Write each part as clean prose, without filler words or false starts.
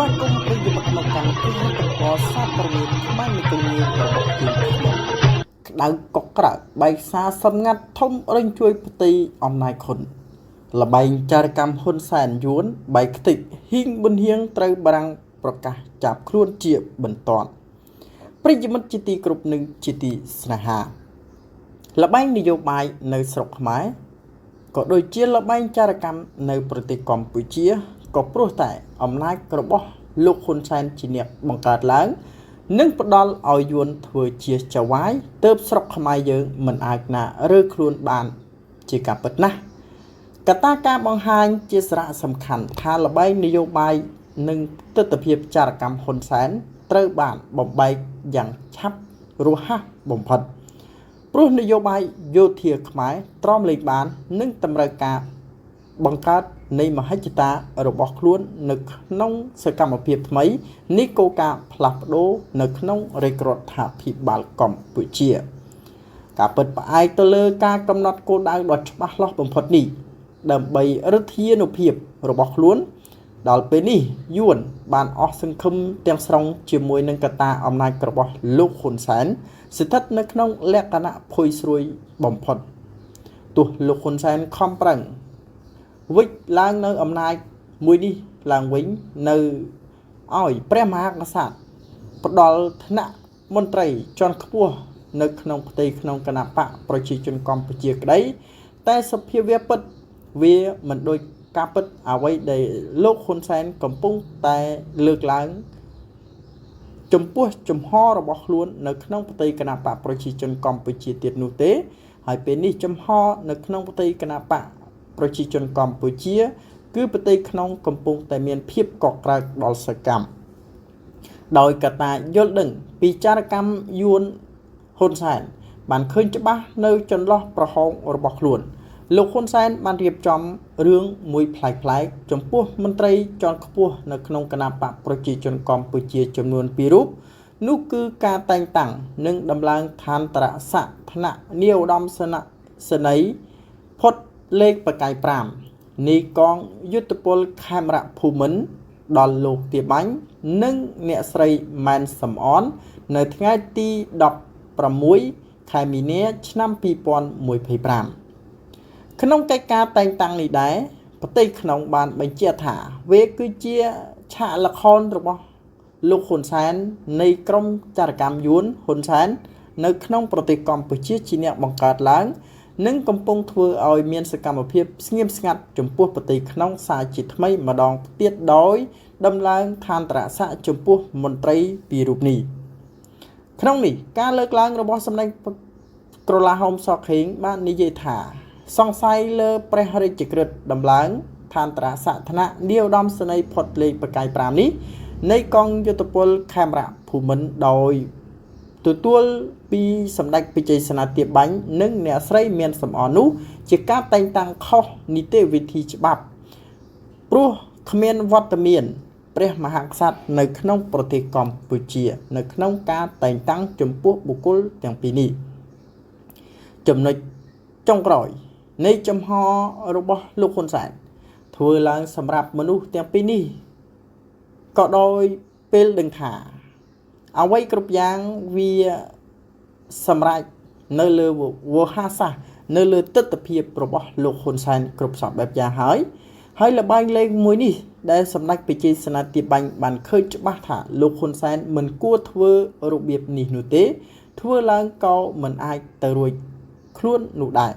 វាគមន៍ប្រិយមិត្តមកកាន់គេហទំព័រសារព័ត៌មានខ្មែរមីគងញរបស់យើងខ្ញុំក្តៅកុកក្រើកបែកសារសម្ងាត់ធំរញ្ជួយផ្ទៃអំណាចខុនលបែងចារកម្មហ៊ុនសែនយួនបែកខ្ទេចហ៊ីងប៊ុនហៀងត្រូវបារាំងប្រកាសចាប់ខ្លួនជាបន្ទាន់ប្រិយមិត្តជាទីគោរពនិងជាទីស្នេហាលបែងនយោបាយនៅស្រុកខ្មែរក៏ដូចជាលបែងចារកម្មនៅប្រទេសកម្ពុជាក៏ព្រោះតែអំណាចរបស់លោកហ៊ុនសែនជាអ្នកបង្កើតឡើង និងផ្ដល់ឲ្យយួនធ្វើជាចៅហ្វាយទើបស្រុកខ្មែរយើងមិនអាចណារើខ្លួនបានជាការពិតណាស់កត្តាការបង្ហាញជាសារៈសំខាន់ថាលបែងនយោបាយនិងទស្សនវិជ្ជាចារកម្មហ៊ុនសែនត្រូវបានបំបែកយ៉ាងឆាប់រហ័សបំផុតព្រោះនយោបាយយោធាខ្មែរទ្រាំលេងបាននិងតម្រូវការបង្កើតនៃមហិច្ឆតារបស់ខ្លួននៅក្នុងសកម្មភាពថ្មីនៃគោលការណ៍ផ្លាស់ប្ដូរនៅក្នុងរាជរដ្ឋាភិបាលកម្ពុជាការពិតផ្អែកទៅលើការកំណត់គោលដៅដ៏ច្បាស់លាស់បំផុតនេះដើម្បីឫទ្ធានុភាពរបស់ខ្លួនដល់ពេលនេះយួនបានអស់សង្ឃឹមទាំងស្រុងជាមួយនឹងកត្តាអំណាចរបស់លោកហ៊ុនសែនស្ថិតនៅក្នុងលក្ខណៈភុយស្រួយបំផុតទោះលោកហ៊ុនសែនខំប្រឹងវិចឡើងនៅអំណាចមួយនេះឡើងវិញនៅឲ្យព្រះមហាក្សត្រផ្ដល់ថ្នាក់មន្ត្រីជាន់ខ្ពស់នៅក្នុងផ្ទៃក្នុងគណបក្សប្រជាជនកម្ពុជាក្តីតែសភាវៈពិតវាមិនដូចការពិតអ្វីដែលលោកហ៊ុនសែនកំពុងតែលើកឡើងចំពោះចំហរបស់ខ្លួននៅក្នុងផ្ទៃគណបក្សប្រជាជនកម្ពុជាទៀតនោះទេហើយពេលនេះចំហនៅក្នុងផ្ទៃគណបក្សប្រជាជនកម្ពុជាគឺប្រទេសក្នុងកំពុងតែមានភាពកក្រើកដល់សកម្មដោយកត្តាយល់ដឹងពីចារកម្មយួនហ៊ុនសែនបានឃើញច្បាស់នៅចន្លោះប្រហោងរបស់ខ្លួនលោកហ៊ុនសែនបានរៀបចំរឿងមួយប្លែកៗចំពោះមន្ត្រីជាន់ខ្ពស់នៅក្នុងគណបក្សប្រជាជនកម្ពុជាចំនួន2រូបនោះគឺការតែងតាំងនិងដំឡើងឋានន្តរស័ក្តិថ្នាក់នាយឧត្តមសេនីយ៍ផុតលេខបកាយ5នៃកងយុទ្ធពលខេមរៈភូមិន្ទដល់លោកទៀបាញ់និងអ្នកស្រីម៉ែនសំអននៅថ្ងៃទី16ខែមីនាឆ្នាំ2025ក្នុងកិច្ចការតែងតាំងនេះដែរប្រទេសក្នុងបានបញ្ជាក់ថាវាគឺជាឆាកល្ខោនរបស់លោកហ៊ុនសែននៃក្រមចារកម្មយួនហ៊ុនសែននៅក្នុងប្រទេសកម្ពុជាជាអ្នកបង្កើតឡើងនិងកំពុងធ្វើឲ្យមានសកម្មភាពស្ងៀមស្ងាត់ចំពោះប្រទេសក្នុងសារជាថ្មីម្ដងទៀតដោយដំឡើងឋានន្តរស័ក្តិចំពោះមន្ត្រីពីររូបនេះក្នុងនេះការលើកឡើងរបស់សម្ដេចក្រឡាហោមសខេងបាននិយាយថាសង្ស័យលើព្រះរាជក្រឹត្យដំឡើងឋានន្តរស័ក្តិថ្នាក់នាយឧត្តមសេនីយ៍ផុតលេខបកាយ5នេះនៃកងយុទ្ធពលខេមរៈភូមិន្ទដោយទទួលពីសម្ដេចពិជ័យសេនាទៀបាញ់និងអ្នកស្រីមានសំអននោះជាការតែងតាំងខុសនីតិវិធីច្បាប់ព្រោះគ្មានវត្តមានព្រះមហាក្សត្រនៅក្នុងប្រទេសកម្ពុជានៅក្នុងការតែងតាំងចំពោះបុគ្គលទាំងពីរនេះចំណុចចុងក្រោយនៃចំហរបស់លោកហ៊ុនសែនធ្វើឡើងសម្រាប់មនុស្សទាំងពីរនេះក៏ដោយពេលដឹងថាអ្វីគ្រប់យ៉ាងវាសម្រេចនៅលើវោហាសាស្ត្រនៅលើទស្សនវិជ្ជារបស់លោកហ៊ុនសែនគ្រប់សពបែបយ៉ាងហើយហើយលបែងលេងមួយនេះដែលសម្ដេចពិជ័យសេនាទៀបាញ់បានឃើញច្បាស់ថាលោកហ៊ុនសែនមិនគួរធ្វើរបៀបនេះនោះទេធ្វើឡើងក៏មិនអាចទៅរួចខ្លួននោះដែរ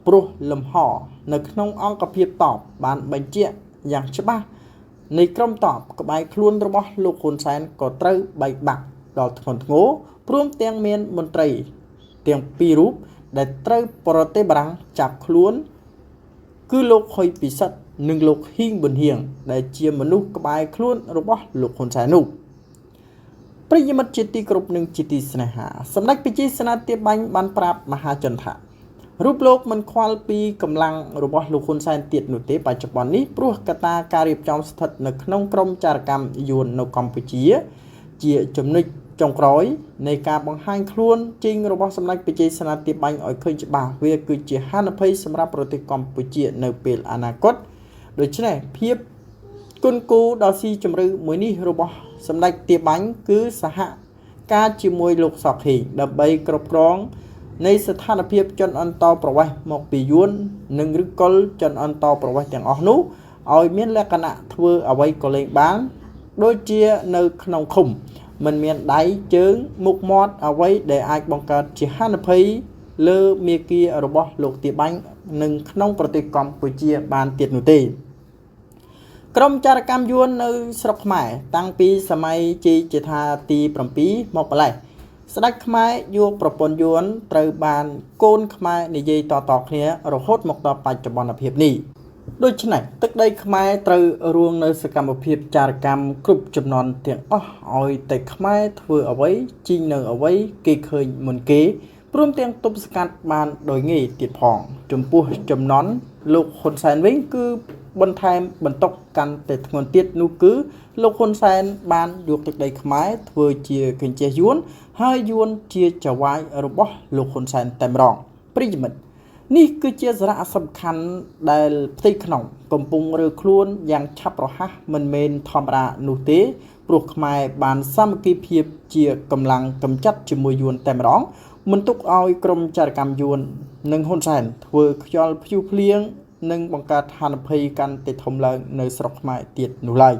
ព្រោះលំហនៅក្នុងអង្គភាពតបបានបញ្ជាក់យ៉ាងច្បាស់នៃក្រុមតបក្បែរខ្លួនរបស់លោកហ៊ុនសែនក៏ត្រូវបែកបាក់ដល់ធ្ងន់ធ្ងរព្រមទាំងមានមន្ត្រីទាំងពីររូបដែលត្រូវប្រទេសបារាំងចាប់ខ្លួនគឺលោកហ៊ុយពិសិដ្ឋនិងលោកហ៊ីងប៊ុនហៀងដែលជាមនុស្សក្បែរខ្លួនរបស់លោកហ៊ុនសែននោះប្រិយមិត្តជាទីគោរពនិងជាទីស្នេហាសម្ដេចពិជ័យសេនាទៀបាញ់បានប្រាប់មហាជនថារូបលោកមិនខ្វល់ពីកម្លាំងរបស់លោកហ៊ុនសែនទៀតនោះទេបច្ចុប្បន្ននេះព្រោះកត្តាការរៀបចំស្ថិតនៅក្នុងក្រមចារកម្មយួននៅកម្ពុជាជាចំណុចចុងក្រោយនៃការបង្ហាញខ្លួនជីងរបស់សម្ដេចពិជ័យសេនាទៀបាញ់ឲ្យឃើញច្បាស់វាគឺជាហានិភ័យសម្រាប់ប្រទេសកម្ពុជានៅពេលអនាគតដូច្នេះភាព គុនគូដ៏ស៊ីជម្រៅមួយនេះរបស់សម្ដេចទាបាញ់គឺសហការជាមួយលោកសខេងដើម្បីគ្រប់គ្រងនៃស្ថានភាពជនអន្តោប្រវេសន៍មកពីយួននិងឫកុលជនអន្តោប្រវេសន៍ទាំងអស់នោះឲ្យមានលក្ខណៈធ្វើអ្វីក៏លែងបានដូចជានៅក្នុងឃុំមិនមានដៃជើងមុខមាត់អ្វីដែលអាចបង្កើតជាហានិភ័យលើមាគ៌ារបស់លោកទាបាញ់និងក្នុងប្រទេសកម្ពុជាបានទៀតនោះទេក្រុមចារកម្មយួននៅស្រុកខ្មែរតាំងពីសម័យជ័យជេដ្ឋាទី7មកម្លេះស្ដេចខ្មែរយកប្រពន្ធយួនត្រូវបានកូនខ្មែរនិយាយតៗគ្នារហូតមកដល់បច្ចុប្បន្នភាពនេះដូច្នេះទឹកដីខ្មែរត្រូវរួមនៅសកម្មភាពចារកម្មគ្រប់ចំនួនទាំងអស់ឲ្យតែខ្មែរធ្វើអ្វីជីងនៅអ្វីគេឃើញមុនគេព្រមទាំងទប់ស្កាត់បានដោយងាយទៀតផងចំពោះចំនួនលោកហ៊ុនសែនវិញគឺបន្ថែមបន្ទុកកាន់តែធ្ងន់ទៀតនោះគឺលោកហ៊ុនសែនបានយកទឹកដីខ្មែរធ្វើជាកញ្ចេះយួនហើយយួនជាចៅហ្វាយរបស់លោកហ៊ុនសែនតែម្ដងប្រិយមិត្តនេះគឺជាសារៈសំខាន់ដែលផ្ទៃក្នុងកំពុងរើខ្លួនយ៉ាងឆាប់រហ័សមិនមែនធម្មតានោះទេព្រោះខ្មែរបានសាមគ្គីភាពជាកម្លាំងកម្ចាត់ជាមួយយួនតែម្ដងមិនទុកឲ្យក្រុមចារកម្មយួននិងហ៊ុនសែនធ្វើខ្យល់ព្យុះភ្លៀងនិងបង្កើតហានិភ័យកាន់តែធំឡើងនៅស្រុកខ្មែរទៀតនោះឡើយ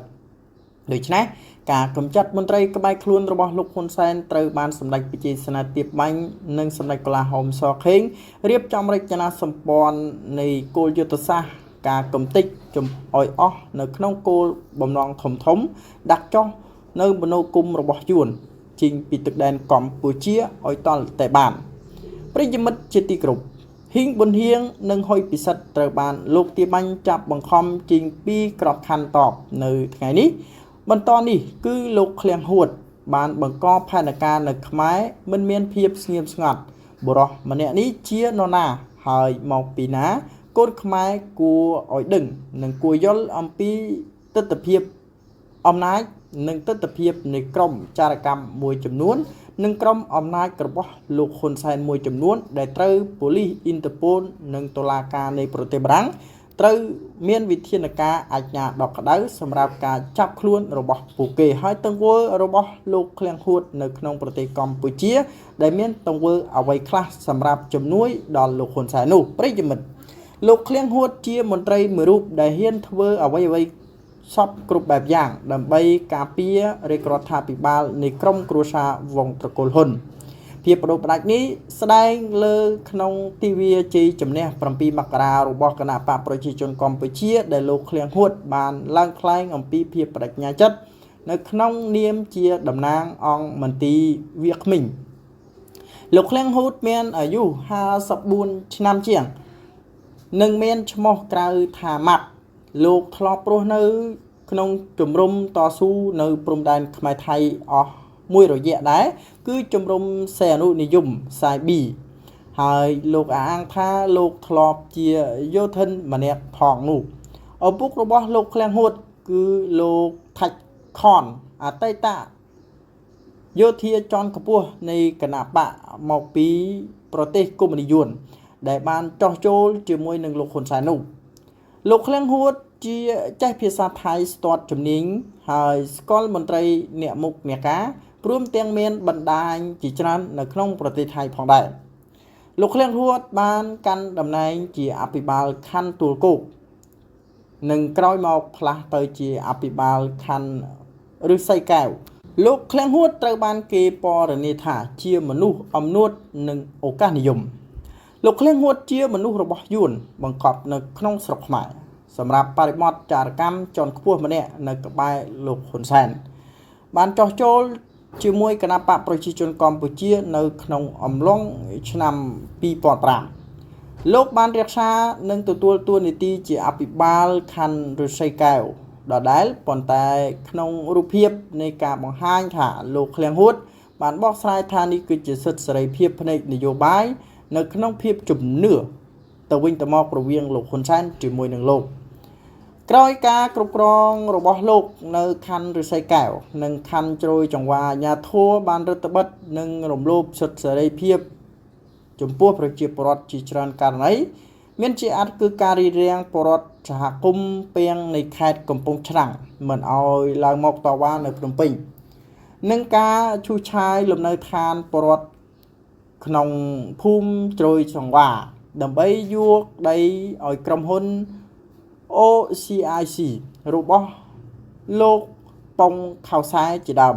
ដូច្នេះការកម្ចាត់មន្ត្រីក្បែរខ្លួនរបស់លោកហ៊ុនសែនត្រូវបានសម្ដេចពិជេសនាទៀបបាញ់និងសម្ដេចកលាហោមសខេងរៀបចំរចនាសម្ព័ន្ធនៃគោលយុទ្ធសាស្ត្រការកំទេចចំឲ្យអស់នៅក្នុងគោលបំណងធំៗដាក់ចុះនៅមនោគមរបស់យួនជីងពីទឹកដែនកម្ពុជាឲ្យតល់តែបានប្រិយមិត្តជាទីគោរពហ៊ីងប៊ុនហៀងនិងហុយពិសិដ្ឋត្រូវបានលោកទាបាញ់ចាប់បង្ខំជីងពីក្របខ័ណ្ឌតបនៅថ្ងៃនេះបន្តនេះគឺលោកឃ្លាំងហួតបានបង្កផែនការនៅខ្មែរមិនមានភាពស្ងៀមស្ងាត់បុរសម្នាក់នេះជានរណាហើយមកពីណាកូនខ្មែរគួរឲ្យដឹងនិងគួរយល់អំពីទិដ្ឋភាពអំណាចនិងទិដ្ឋភាពនៃក្រុមចារកម្មមួយចំនួននិងក្រុមអំណាចរបស់លោកហ៊ុនសែនមួយចំនួនដែលត្រូវប៉ូលីសអ៊ីនធើប៉ូលនិងតុលាការនៃប្រទេសបារាំងត្រូវមានវិធានការអាជ្ញាដ៏ក្តៅសម្រាប់ការចាប់ខ្លួនរបស់ពួកគេហើយទង្វើរបស់លោកឃ្លាំងហួតនៅក្នុងប្រទេសកម្ពុជាដែលមានទង្វើអ្វីខ្លះសម្រាប់ជំនួយដល់លោកហ៊ុនសែននោះប្រិយមិត្តលោកឃ្លាំងហួតជាមន្ត្រីមួយរូបដែលហ៊ានធ្វើអ្វីៗសពគ្រប់បែបយ៉ាងដើម្បីការពាររាជរដ្ឋាភិបាលនៃក្រមគ្រួសារវង្សត្រកូលហ៊ុនភាពបដូរផ្ដាច់នេះស្ដែងលើក្នុងទិវាជ័យជំនះ7មករារបស់គណៈបកប្រជាជនកម្ពុជាដែលលោកឃ្លាំងហួតបានឡើងថ្លែងអំពីភាពបដិញ្ញាចិត្តនៅក្នុងនាមជាតំណាងអង្គមន្ទីរវាគ្មិញលោកឃ្លាំងហួតមានអាយុ54ឆ្នាំជាងនិងមានឈ្មោះក្រៅថាម៉ាប់លោកធ្លាប់រស់នៅក្នុងជំរំតស៊ូនៅព្រំដែនខ្មែរថៃអស់មួយរយៈដែរគឺជំរំសេអនុនិយមសាយប៊ីហើយលោកអះអាងថាលោកធ្លាប់ជាយោធិនម្នាក់ផងនោះឪពុករបស់លោកឃ្លាំងហួតគឺលោកថាច់ខនអតីតយោធាជាន់ខ្ពស់នៃគណៈបកមកពីប្រទេសកុម្មុយនីយួនដែលបានចោះចូលជាមួយនឹងលោកហ៊ុនសែននោះលោកឃ្លាំងហួតជាចេះភាសាថៃស្ទាត់ជំនាញហើយស្គាល់មន្ត្រីអ្នកមុខអ្នកការព្រមទាំងមានបណ្ដាញជាច្រើននៅក្នុងប្រទេសថៃផងដែរលោកឃ្លាំងហួតបានកាន់តំណែងជាអភិបាលខណ្ឌទួលគោកនិងក្រោយមកផ្លាស់ទៅជាអភិបាលខណ្ឌឫស្សីកែវលោកឃ្លាំងហួតត្រូវបានគេពណ៌នាថាជាមនុស្សអំនួតនិងឱកាសនិយមលោកឃ្លាំងហួតជាមនុស្សរបស់យួនបង្កប់នៅក្នុងស្រុកខ្មែរសម្រាប់បរិបទចារកម្មជាន់ខ្ពស់ម្នាក់នៅក្បែរលោកហ៊ុនសែនបានចោះចូលជាមួយគណៈបកប្រជាជនកម្ពុជានៅក្នុងអំឡុងឆ្នាំ2005លោកបានរក្សានិងទទួលតួនាទីជាអភិបាលខណ្ឌឫស្សីកែវដដែលប៉ុន្តែក្នុងរូបភាពនៃការបង្ហាញថាលោកឃ្លាំងហួតបានបកស្រាយថានេះគឺជាសិទ្ធិសេរីភាពផ្នែកនយោបាយនៅក្នុងភាពជំនឿទៅវិញទៅមករវាងលោកហ៊ុនសែនជាមួយនឹងលោកក្រោយការគ្រប់គ្រងរបស់លោកនៅខណ្ឌឫស្សីកែវនិងខណ្ឌជ្រោយចង្វាអាជ្ញាធរបានរឹតបន្តឹងនិងរំលោភសិទ្ធិសេរីភាពចំពោះប្រជាពលរដ្ឋជាច្រើនករណី មានជាអាចគឺការរារាំងពលរដ្ឋសហគមន៍ពាងនៃខេត្តកំពង់ឆ្នាំងមិនឲ្យឡើងមកតវ៉ានៅភ្នំពេញនិងការឈូសឆាយលំនៅឋានពលរដ្ឋក្នុងភូមិជ្រោយចង្វាដើម្បីយកដីឲ្យក្រុមហ៊ុន OCIC របស់លោកប៉ុងខៅសែជាដើម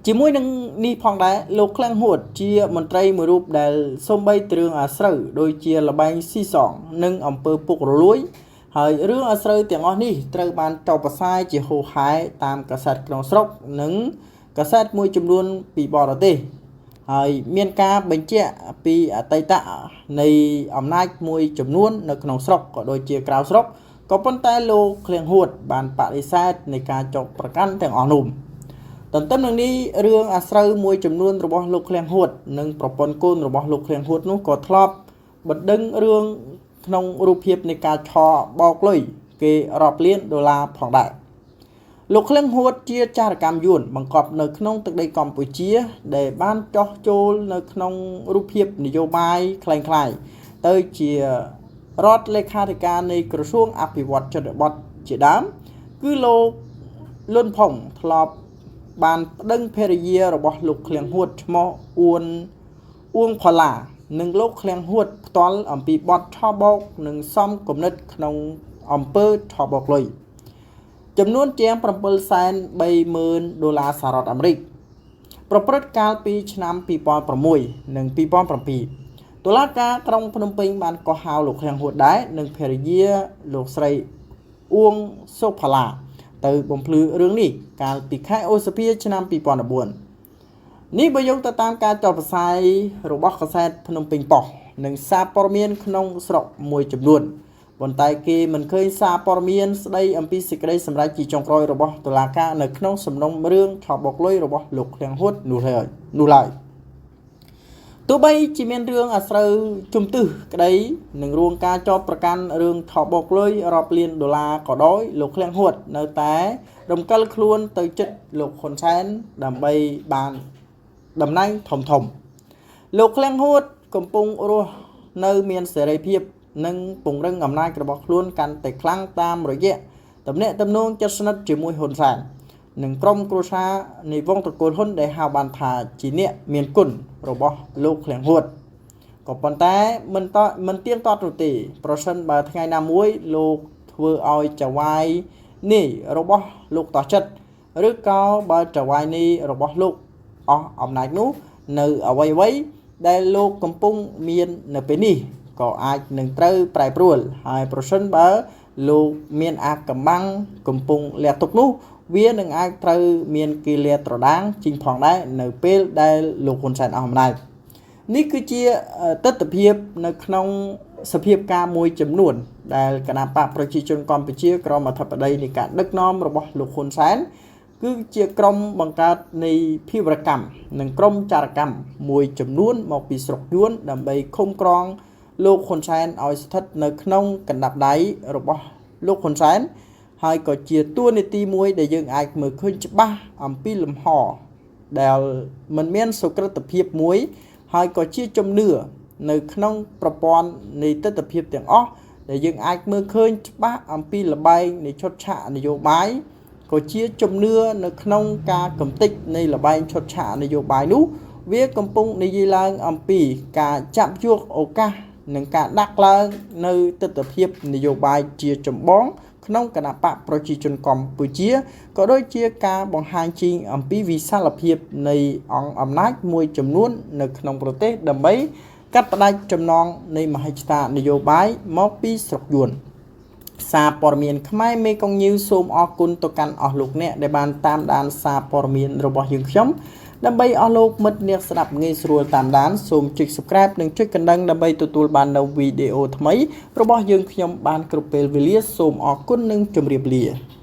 ជាមួយនឹងនេះផងដែរលោកក្លាំងហួតជាមន្ត្រីមួយរូបដែលសំបីទ្រឿងអាស្រូវដូចជាលបែងស៊ីសងនិងអំពើពុករលួយហើយរឿងអាស្រូវទាំងអស់នេះត្រូវបានចុះផ្សាយជាហូរហែតាមកាសែតក្នុងស្រុកនិងកាសែតមួយចំនួនពីបរទេសហើយមានការបញ្ជាក់ពីអតីតនៃអំណាចមួយចំនួននៅក្នុងស្រុកក៏ដូចជាក្រៅស្រុកក៏ប៉ុន្តែលោកក្លៀងហួតបានបដិសេធនៃការចោទប្រកាន់ទាំងអស់នោះទន្ទឹមនឹងនេះរឿងអាស្រូវមួយចំនួនរបស់លោកក្លៀងហួតនិងប្រពន្ធកូនរបស់លោកក្លៀងហួតនោះក៏ធ្លាប់បណ្ដឹងរឿងក្នុងរូបភាពនៃការឆបោកលុយគេរាប់លានដុល្លារផងដែរលោកក្លឹងហួតជាចារកម្មយួនបង្កប់នៅក្នុងទឹកដីកម្ពុជាដែលបានចោះចូលនៅក្នុងរូបភាពនយោបាយคล้ายៗទៅជារដ្ឋលេខាធិការនៃក្រសួងអភិវឌ្ឍជនបទជាដើមគឺលោកលុនផុងធ្លាប់បានប្តឹងភរិយារបស់លោកក្លៀងហួតឈ្មោះអួនអួងផល្លានិងលោកក្លៀងហួតផ្ទាល់អំពីបទឆបោកនិងសំគំនិតក្នុងអំពើឆបោកលុយចំនួនជាង 730,000 ដុល្លារសហរដ្ឋអាមេរិកប្រព្រឹត្តកាលពីឆ្នាំ2006និង2007តុលាការក្រុងភ្នំពេញបានកោះហៅលោកក្លៀងហួតដែរនិងភរិយាលោកស្រីអួងសុផាឡាទៅបំភ្លឺរឿងនេះកាលពីខែឧសភាឆ្នាំ2014នេះបើយោងទៅតាមការចុះផ្សាយរបស់កាសែតភ្នំពេញប៉ុស្តិ៍និងសារព័ត៌មានក្នុងស្រុកមួយចំនួនប៉ុន្តែគេមិនឃើញសារព័ត៌មានស្ដីអំពីសេចក្តីសម្រេចជាចុងក្រោយរបស់តុលាការនៅក្នុងសំណុំរឿងឆបោកលុយរបស់លោកក្លៀងហួតនោះឡើយទោះបីជាមានរឿងអាស្រូវជំទិះក្តីនឹងរួមការចោទប្រកាន់រឿងឆបោកលុយរាប់លានដុល្លារក៏ដោយលោកក្លៀងហួតនៅតែរំកិលខ្លួនទៅចិត្តលោកហ៊ុនសែនដើម្បីបានតំណែងធំធំលោកក្លៀងហួតកំពុងរស់នៅមានសេរីភាពនិងពង្រឹងអំណាចរបស់ខ្លួនកាន់តែខ្លាំងតាមរយៈទំនាក់ទំនងជិតស្និទ្ធជាមួយហ៊ុនសែននិងក្រុមគ្រួសារនៃវងត្រកូលហ៊ុនដែលហៅបានថាជាអ្នកមានគុណរបស់លោកក្លៀងហួតក៏ប៉ុន្តែមិនទៀងទាត់នោះទេប្រសិនបើថ្ងៃណាមួយលោកធ្វើឲ្យចៅហ្វាយនេះរបស់លោកតោះចិត្តឬក៏បើចៅហ្វាយនេះរបស់លោកអស់អំណាចនោះនៅអ្វីៗដែលលោកកំពុងមាននៅពេលនេះក៏អាចនឹងត្រូវប្រែប្រួលហើយប្រសិនបើលោកមានអាកំបាំងកំពុងលះទុកនោះវានឹងអាចត្រូវមានគិលាត្រដាងជីងផងដែរនៅពេលដែលលោកហ៊ុនសែនអស់អំណាចនេះគឺជាទិដ្ឋភាពនៅក្នុងសភាពការមួយចំនួនដែលគណៈបកប្រជាជនកម្ពុជាក្រមអធិបតីនៃការដឹកនាំរបស់លោកហ៊ុនសែនគឺជាក្រុមបង្កើតនៃភីវរកម្មនិងក្រុមចារកម្មមួយចំនួនមកពីស្រុកយួនដើម្បីឃុំក្រងលោកហ៊ុនសែនឲ្យស្ថិតនៅក្នុងកណ្ដាប់ដៃរបស់លោកហ៊ុនសែនហើយក៏ជាតួនាទីមួយដែលយើងអាចមើលឃើញច្បាស់អំពីលំហដែលមិនមានសុក្រឹតភាពមួយហើយក៏ជាជំនឿនៅក្នុងប្រព័ន្ធនៃទិដ្ឋភាពទាំងអស់ដែលយើងអាចមើលឃើញច្បាស់អំពីល្បែងនៃឈុតឆាកនយោបាយក៏ជាជំនឿនៅក្នុងការកំទេចនៃល្បែងឈុតឆាកនយោបាយនោះវាកំពុងនិយាយឡើងអំពីការចាប់យកឱកាសនិងការដាក់ឡើងនៅទិដ្ឋភាពនយោបាយជាចម្បងក្នុងគណៈបកប្រជាជនកម្ពុជាក៏ដូចជាការបង្ហាញជីងអំពីវិសាលភាពនៃអង្គអំណាចមួយចំនួននៅក្នុងប្រទេសដើម្បីកាត់ផ្តាច់ចំណងនៃមហិច្ឆតានយោបាយមកពីស្រុកយួនសារព័ត៌មានខ្មែរមេកុងញីវសូមអរគុណទៅកាន់អស់លោកអ្នកដែលបានតាមដានសារព័ត៌មានរបស់យើងខ្ញុំដើម្បីអស់លោកមិត្តអ្នកស្ដាប់ងាយស្រួលតាមដានសូមចុច Subscribe និងចុចកណ្ដឹងដើម្បីទទួលបាននូវវីដេអូថ្មីរបស់យើងខ្ញុំបានគ្រប់ពេលវេលាសូមអរគុណនិងជម្រាបលា។